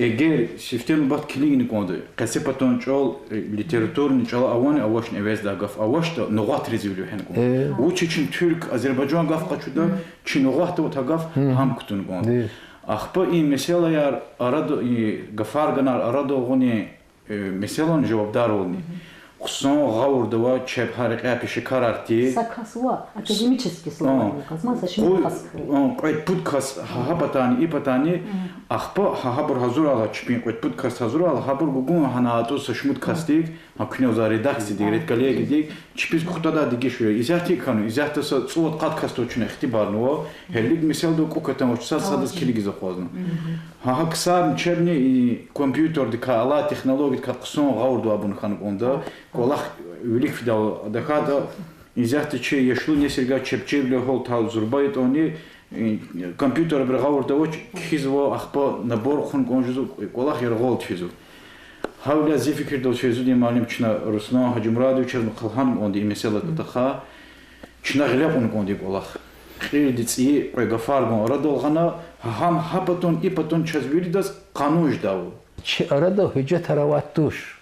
Эгер сифте нубат килигна кӏанда, къецепатан чӏал, литературный чӏала авани авачни эвездай гаф авачтӏа, нугъатризни вилик вегьена кӏанда. Вучиз чун туьрк, азербайжан гаф къачуда, чи нугъатда авай гаф гьам кутуна кӏанда. Ахпа и месэлаяр арада, и гафарганар арадал гъунин месэлани жавабдарвални. Хъсан гъавурда авай чеб гьа рекьяй пешекарар тир. Са кас ва академический словарь кас, маса шумуд кас. Кьвед-пуд кас гьа, гьа патани, и патани, ахпа гьа, гьабур гьазурайла, чпин кьвед-пуд кас гьазурайла, гьабур гугун гьана атӏуз са шумуд касдик, гьа куьне за редакциядик, редколлегиядик, чпиз кухтадай дегиш я. Исятда икӏ хьанва, исятда са цӏувад-къад касдал чна ихтибарнава, гьелелиг месэладал кӏукӏ атанвач, сад-садаз килигиз акъвазна. Гьа, гьа ксарни чебни и компьютердикай, алай технологиядикай хъсан гъавурда авайбур хьана кӏанда, кӏвалах вилик фидайвал. Тахьайтӏа исятда чи яшлу несилрай чеб-чеб лугьун тал зурба ятӏани, компьютерар гъавурда авач, кхьизва, ахпа набор хъун кӏан жезва, кӏвалах яргъал физва. Гьавиляй зи фикирдалди, Фейзудин муаллим, чна Руслан Гьажимурадовичазни хълагьана кӏанда и месэладин патахъай, чна гъиле кьуна кӏанда и кӏвалах. Кьилди цӏийи кьве гафаргун арадал гъана, гьам гьа патан, и патан чаз виридаз къанун жедайвал. Чи арада гьуьжетар авай туш.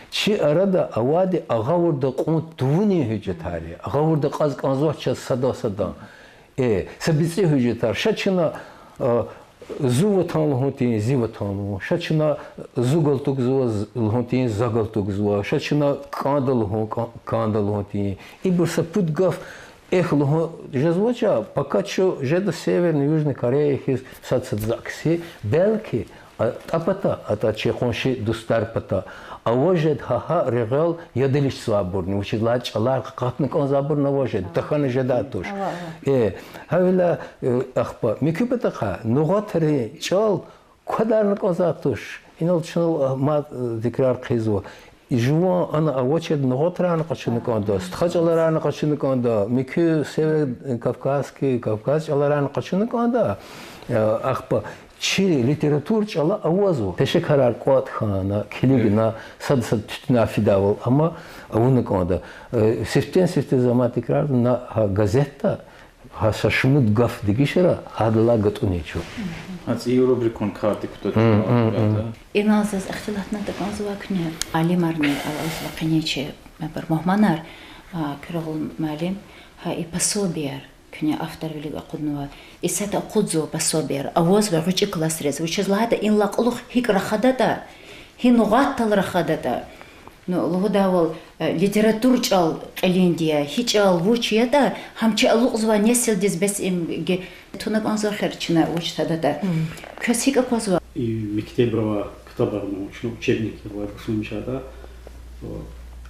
Чи арада авайди а гъавурда кьун тавунин гьуьжетар я. А гъавурда кьаз кӏанзавач чаз сада-садан. Э, са бицӏи гьуьжетар. Ша чна, зун ватан лугьун тийин, зи ватан лугьун. Ша чна зун галтугзава лугьун тийин, за галтугзава. Ша чна кӏанда лугьун, кӏа-, кӏанда лугьун тийин. Ибур са пуд гаф эхь лугьун жезвач, пока чун жеда Северный, Южный Корея хьиз сад-садаз акси, белки, а, а пата, атӏа чи къунши дустар пата аваз жеда гьа-гьа регъуьл, яд иличзавайбурни, вучиз лагьайтӏа чӏалар къакъатна кӏанзавайбурни аваз жеда, тахьана жедай туш. Э, гьавиляй, э, ахпа муькуь патахъай нугъатрин чӏал квадарна кӏанзавай туш. Инал чна, а, мад, э, тикрар хъийизва. Жуван ана авачирди нугъатрайни къачуна кӏанда, стха чӏаларайни къачуна кӏанда, муькуь северокавказский, Кавказ чӏаларайни къачуна кӏанда, э, ахпа чи литература чӏала авазва. Пешекарар кӏватӏ хьана, килигна, сад-сад туьтуьнар фидайвал, амма авуна кӏанда. Э, сифтени-сифте за мад тикрарзава, на гьа газетда Гьа са шумуд гаф дегишара, гьадалай гатӀунин чун. Гьа цӀийи рубрикан кардик кутада. Инал заз ихтилатна такӀанзава куьне, алимарни алазва къенин чи абур мугьманар, а, Куьруьгъ муаллим, гьа и пособияр куьне авторвилик акъуднава. Исятда акъудзава пособияр, авазва гъвечӀи классриз. Вучиз лагьайтӀа инлай кьулухъ гьикӀ рахадатӀа, гьи нугъатдал рахадатӀа, ну, лугьудайвал, э, литература чӀал кьилинди я, гьи чӀал, вуч ятӀа, гьам чи алукьзавай несилдиз бес им ге-, туна кӀанзава хер чна вуч тадатӀа. Квез гьикӀ аквазва? И мектебра авай ктабар, ну, чна учебникар авай башламишайтӀа,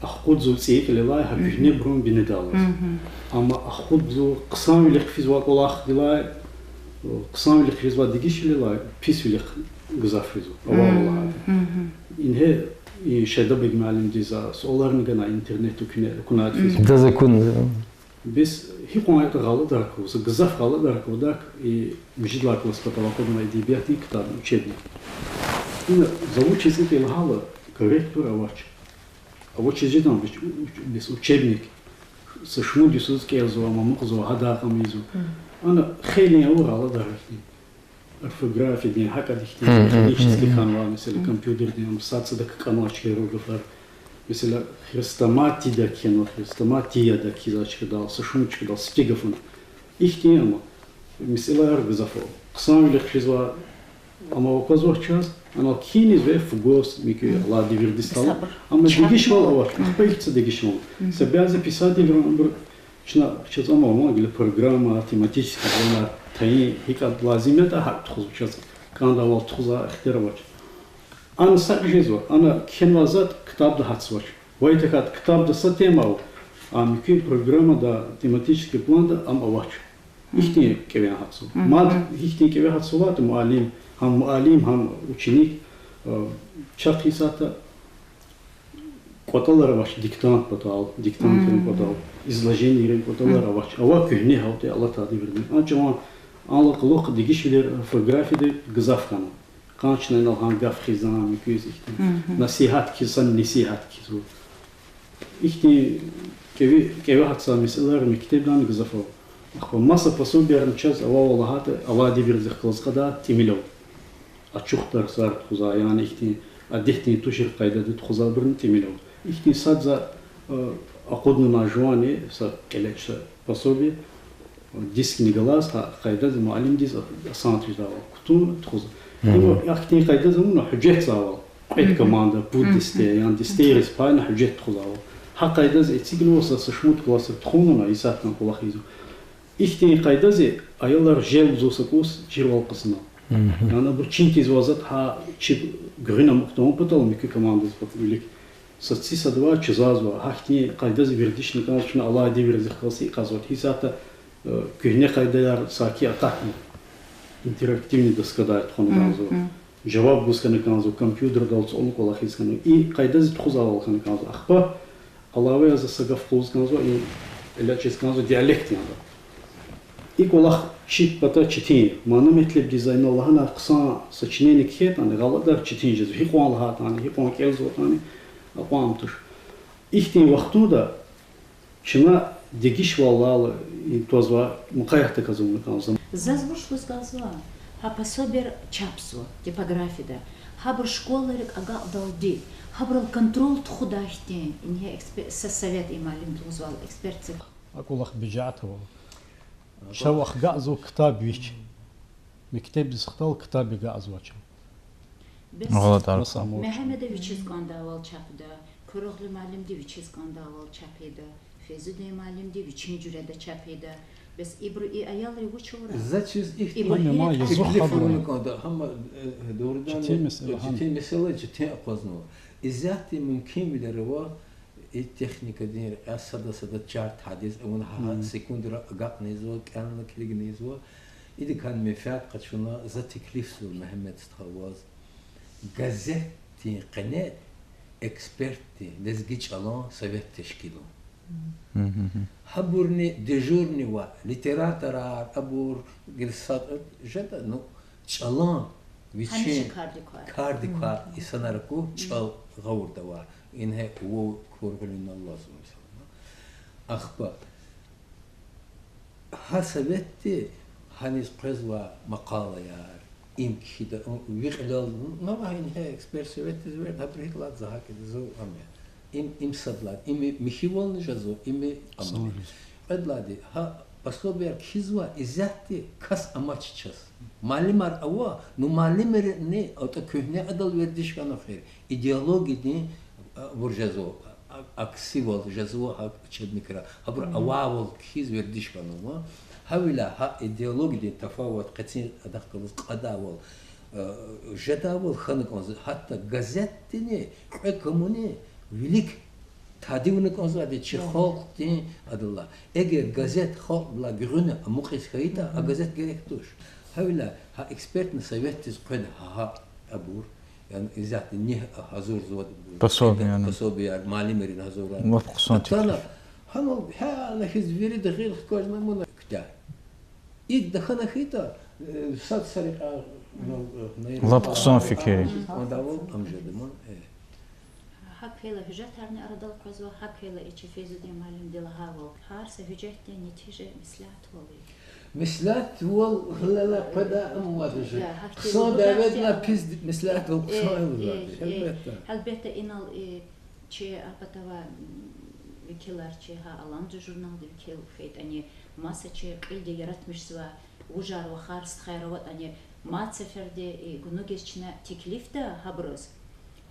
ахкъудзава цӀийи кьилелай гьа куьгьнебурун бинедаллаз. Амма ахкъудзава хъсанвилихъ физвай кӀвалахдилай, хъсанвилихъ физвай дегишвилелай писвилихъ гзаф физва, авайвал лагьайтӀа. Ингье, и Шайдабег муаллимдиз за суаларни гана, интернетда куьне акунайтӀа физва. Даз акун. Бес гьикьван ятӀа гъалатӀар ква, са гзаф гъалатӀар квадай, и муьжуьд лагьай класс патал акъуднавай эдебиятдин ктаб, учебник. Ина за вучиз икӀ лагьайла, корректор авач. Авачиз жедан бес, бес учебник, са шумуд йисуз кӀелзава, амукьзава, гьадай кьам ийизва. Ана хейлин авур гъалатӀар ихьтин. Орфографиядин, гьакӀ ихьтин механический хьанва, месела, компьютердин, ам сад-садак кӀанвач хьи гафар. Месела, хрестоматида кхьенва, хрестоматияда кхьизвач хьидал, са шумуд чкадал, сифте гафуна. Ихьтин ама месэлаяр гзаф ава. Хъсанвилихъ физва, ама аквазвач чаз, анал кхьиниз ве фу гваз, муькуь алай девирдиз тал. Амма дегишвал авач, ахпа ихьтин са дегишвал. Са бязи писателрин абур чна, чаз ама ван гила программа, тематический планар тайин, гьикӀ лазим ятӀа, гьакӀ тухузва чаз, кӀандайвал тухузвай ихтияр авач. Ана са жезва, ана кхьенвай затӀ ктабда гьатзавач. Вай тахьайтӀа ктабда са тема ава, а муькуь программада, тематический планда ам авач. Ихьтин кӀеве гьатзава. Мад ихьтин кӀеве гьатзавайтӀа муаллим, гьам муаллим, гьам ученик, чахъ исятда кӀватӀалар авач диктант патал, диктантрин кӀватӀал, изложенийрин кӀватӀалар авач. Ава куьгьне гьалтӀи алатай девирдин. А чӀаван, анлай кьулухъ дегишвилер орфографияда гзаф хьана. Къанни чна инал гьа гаф хизан, муькуьз ихьтин. Насигьат хьиз, са несигьат хьизва. Ихьтин кӀеви-, кӀеве гьатзавай месэлаяр мектебдани гзаф ава. Ахпа маса пособиярни чаз авайвал лагьайтӀа, алай девирдихъ галаз кьадай тӀимил ава. Ачух тарсар тухузвай, яни ихьтин адетдин тушир къайдада тухузвайбурни тӀимил ава. Ихьтин сад за акъуднавай жувани са кӀелечӀ, са пособие, дискни галаз гьа къайдада муаллимдиз асант жедайвал кутуна тухузва. Им ахьтин къайдада авуна гьуьжетзавайвал, кьвед команда, пуд десте, яни дестейриз пайна гьуьжет тухузвайвал. Гьа къайдада эцигнава, са шумуд классра тухунвана, исятда кӀвалахзава. Ихьтин къайдада аялар желбзава са кӀус чирвал къвезва. Яни абур чин тийизвай затӀ гьа чеб гуьгъуьна амукь тавун патал, муькуь командадин патал вилик са ци садавай чизва, гьахьтин къайдада вердишни кӀанзава, чна алай девирдихъ галаз икӀ кьазвай. Исятда куьгьне къайдаяр саки атакни, интерактивный доскадай тухвана кӀанзава. Жаваб гуз хьана кӀанзава, компьютердал цӀун кӀвалахиз хьана. И къайдада тухузвайвал хьана кӀанзава. Ахпа алава яз са гаф къалуриз кӀанзава, и элячӀиз кӀанзава диалект янда. И кӀвалах чи пата четин я. Мана-метлебдиз за инал лагьана хъсан сочинение кхьейтӀани, гъалатӀар четин жезва. Гьикьван лагьайтӀани, гьикьван кӀелзаватӀани, акьван туш. Ихьтин вахтунда чна дегишвалал и твазва мукъаятда кӀанзава. Заз вуч лугьуз кӀанзава, гьа пособияр чапзава типографияда, гьабур школайрик агакьдалди, гьабурал контроль тухудай хьтин, ингье экспе-, са совет, и муаллим лугьузвайвал, экспертдин. А кӀвалах бюджетда ава. Чав агакьзава ктаб вич. Мектебдиз хтал ктаб агакьзавач. Бес Мегьамеда вичиз кӀандайвал чапда, Куьруьгъ муаллимди вичиз кӀандайвал чап ийида, Фейзудин муаллимди вичин жуьреда чап ийида. Бес ибуру и аялри вуч авурай? За чиз ихьтин Ибур гьикӀ язух теклиф гьабур авуна кӀанда, гьама, э, дугъриданни, четин месэла, четин акъвазнава. Исятда мумкинвилер ава, и техникадин рекьяй сада-сада чар тадиз, авуна гьа секундра агакьнава, кӀелна килигнава. Идакай менфят къачуна, за теклифзава Мегьамед стхаваз. Газетдин къене экспертдин, лезги чӀалан совет тешкилун. Гьабурни дежурный ва литераторар, абур гила сад жеда, ну, чӀалан вичин кардик квай инсанар аку, чӀал гъавурда авай. Ингье вав кургъулинал лазим я. Ахпа Гьа советди гьаниз къвезвай макъалаяр, им кхьида, ви кьилел, ну, гьа ингье эксперт советдиз верд, гьабуру гьикӀ лагьайтӀа за гьакӀ кӀелзава, ам я. Им, им сад лагьай, им михьивални жезва, им ам. Кьвед лагьайди, гьа пособияр кхьизва, исятда кас амач чаз. Муаллимар ава, ну муаллимрини атӀа куьгьне адал вердиш хьана хьи, идеологиядин, а, абур жезва, а, аксивал жезва гьа учебникра. Гьабур авайвал хьиз вердиш хьанва. Гьавиляй гьа идеологиядин тафават, къецин адахъ галаз кьадайвал, э, жедайвал хьана кӀанзава. Гьатта газетдини кьве камуни вилик тади авуна кӀанзавайди чи халкьдин адалай. Эгер газет халкьдилай гуьгъуьна амукьиз хьайитӀа, а газет герек туш. Гьавиляй гьа экспертный советдиз къведа гьа, гьа абур. Яни исятда ни гьазурзавайди пособияр, муаллимрин гьазурай. Лап хъсан теклиф. Атана гьанал гьана хьиз вирида гъил хкажна муна куьтягь. ИкӀ тахьана хьайитӀа, э, сад са рекьяй, ну, э, лап хъсан фикир я. Адавал ам жеда ман, э. Гьакӏ хьайила гьуьжетарни арадал къвезва, гьакӏ хьайила и чи Фейзудин муаллимди лагьайвал, гьар са гьуьжетдин нетижа меслятвал я. Меслятвал гьелелай къведай амвайди жи. Хъсан дяведилай пис меслятвал хъсан я лугьузвайди, гьелбетда. Гьелбетда, инал и чи а патавай, м, векилар, чи гьа Аламда журналдин векил хьайитӏани, маса чи кьилди яратмишзавай вужар, вахар, стхаяр аватӏани, мад сеферда и гунугиз чна теклифда гьабуруз.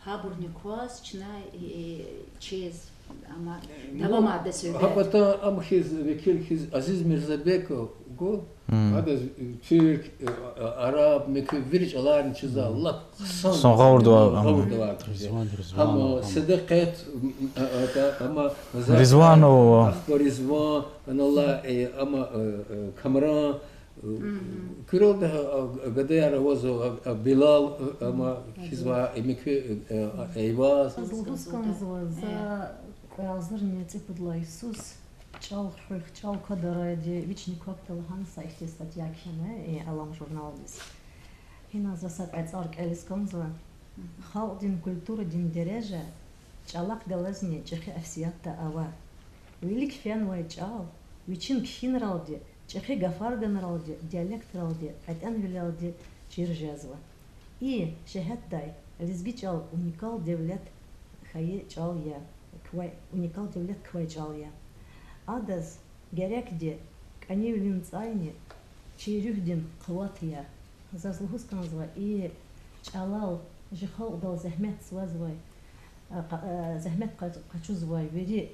Гьабурни кваз чна, и, чиз, амма давамарда суьгьбет. Гьа пата ам хьиз, векил хьиз Азиз Мирзабеков гу, адаз, э, туьрк, э, араб, муькуь вири чӏаларни чизва, лап хъсан, хъсан гъавурда авай, гъавурда авай. Ризван, Ризван, ам, Седикъет, м, м, а, а, та, ам, Ризванов, ахпа Ризван, аналлай, э, ам, э, э, Камран, э, куьрелди, а, а, гадаяр авазва, а, а, Билал, э, ам, хьизвай, э, муькуь, э, э, Эйваз. Заз лугьуз кӏанзава, за кьве агъзурни цӏипуд лагьай йисуз чӏал хуьх, чӏал квадарайди, вични квахьда лагьана са ихьтин статья кхьена, э, Алам журналдиз. Гьина за са кьве цӏар кӏелиз кӏанзава. Халкьдин культурадин дережа чӏалахъ галазни чӏехи ахсиятда ава. Вилик фенвай чӏал вичин кхьинралди, чӏехи гафарганралди, диалектралди, кьетӏенвилелди чир жезва. И жигьетдай лезги чӏал уникал девлет хьайи чӏал я, квай, уникал девлет квай чӏал я. Адаз герекди кӏанивилин цӏайни чи руьгьдин къуват я. Заз лугьуз кӏанзава, и чӏалал, жи халкьдал зегьмет чӏузвай, а, къа-, а, зегьмет къа-, къачузвай вири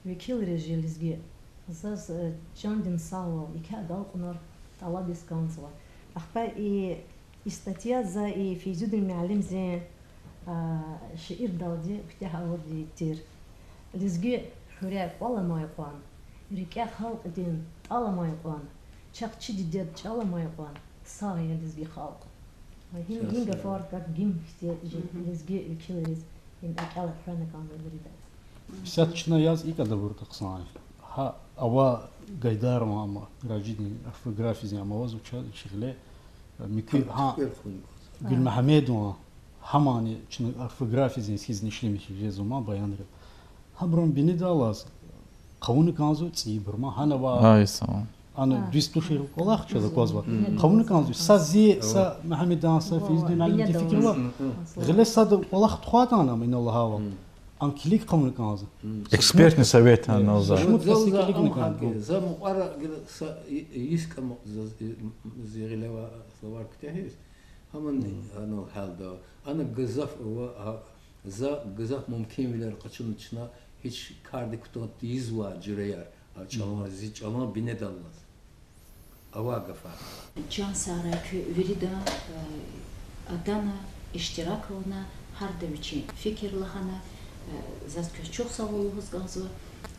векилриз жи лезги, заз, э, чандин сагъвал, еке агалкьунар тӏалабиз кӏанзава. Ахпа и, и статья за и Фейзудин муаллимдин, а, шиирдалди куьтягь авурди тир. Лезги хуьре кӏвал амай кьван, рикӏе халкьдин тӏал амай кьван, чахъ чи дидед чӏал амай кьван, сагъ я лезги халкь. Гьи, гьи гафар как гимн хьтин жи лезги векилриз, им акьван хвена кӏанзава вирида. Исятда чна яз икӏ ада авуртӏа хъсан я. Гьа ава Гайдарован ама, Ражидин орфографиядин ама аваз вуч я чи гъиле, муькуь гьа Гуьлмегьамедован, гьамани чна орфографиядин хьиз ишлемиш жезва ма баянрив. Гьабурун бинедаллаз хъувуна кӏанзава цӏийибур ма, гьана ава. Ана дуьз тушир кӏвалах чаз аквазва. Хъувуна кӏанзава са зи, са Мегьамедан, са Фейзудин муаллимдин фикир ава. Гъиле сада кӏвалах тухвайтӏани ам инал лагьайвал, ам килиг хъувуна кӏанзава. Экспертный совет анал за. Шумуд касдиз килигна кӏанзава. За мукьвара гила са йис кӏамукьзава зи гъиле авай словарь куьтягьиз. Гьамани анал гьялда. Ана гзаф ава, за гзаф мумкинвилер къачуна чна гьич кардик кутун тийизвай жуьреяр, а чӏалан, зи чӏалан бинедаллаз. Авай гафар. Чан сагърай куь виридан, э, атана, иштирак авуна, гьарда вичин фикир лагьана, э, заз квез чухсагъул лугьуз кӏанзава.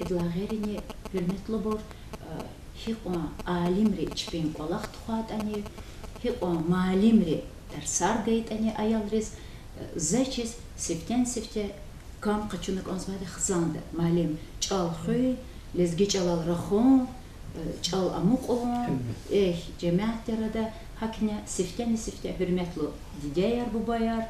Идалай гъейри, гьуьрметлубур, э, гьикьван алимри чпин кӏвалах тухвайтӏани, гьикьван муаллимри тарсар гайитӏани аялриз, э, заз чиз сифтени-сифте кам къачуна кӏанзавайди хизанда. Муаллим, чӏал хуьн, лезги чӏалал рахун, э, чӏал амукьун, эхь, жемятдин арада, гьакӏни сифтени-сифте, гьуьрметлу дидеяр, бубаяр,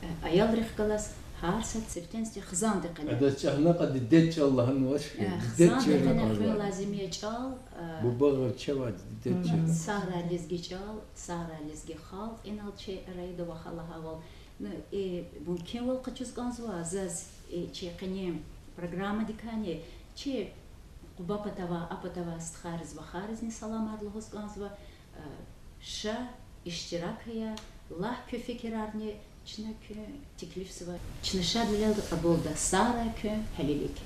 э, аялрихъ галаз Гьар са сифтени-сифте хизандин къене. Адаз чӀагъна кьван дидед чӀал лагьанвач, э, дидед хизандин чирна къене кьазва. Хуьн лазим я чӀал, э, буба гъвечӀ авайди дидед чирна. Сагърай лезги чӀал, сагърай лезги халкь, инал чи Раида ваха лагьайвал. Ну, э, мумкинвал къачуз кӀанзава заз, э, чи къенин программадикайни, чи Къуба патавай, а патавай стхайриз, вахаризни саламар лугьуз кӀанзава. Э, ша, иштирак ая, лагь куь фикирарни, чна куьн теклифзава. Чна шадвилелди кьабулда. Сагърай куьн, гьелелиг.